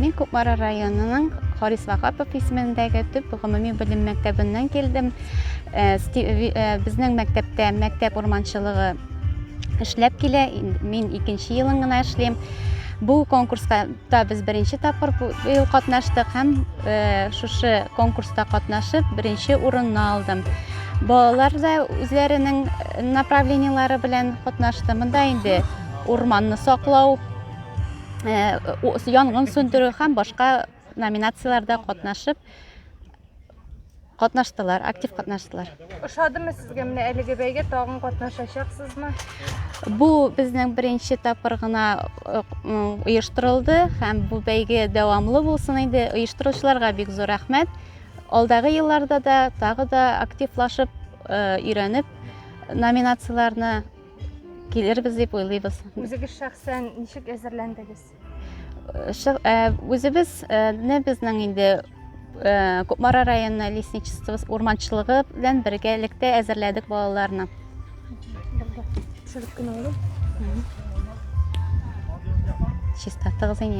Мин Кукмара районының Харис Вахапов исемендәге төп гомуми белем мәктәбеннән килдем. Э, э, безнең мәктәптә мәктәп урманчылыгы эшләп килә. Мин икенче елын гына эшлим. Бу конкурска та без беренче тапкыр быел катнаштык һәм э, шушы конкурста катнашып беренче урынны алдым. Балалар да үзләренең направлениелары белән катнашты. Монда инде урманны саклау, Э, янгын сүндерү һәм башка номинацияләрдә катнашып катнаштылар, актив катнаштылар. Ошадымы сезгә менә әлеге бәйге, тагын катнашачаксызмы? Бу безнең беренче тапкыр гына э, оештырылды һәм бу бәйге дәвамлы булсын инде. Оештыручыларга бик зур рәхмәт. Алдагы елларда да тагы да активлашып, э, өйрәнеп номинацияләрне килербез дип уйлыйбыз. Үзегез шәхсән ничек әзерләндегез? Э, үзебез э, не безнең инде э, Кукмара районы лесничествосы урманчылыгы белән бергәлектә әзерләдек балаларны. Төшереп кенә алып. Чиста тыгыз инде.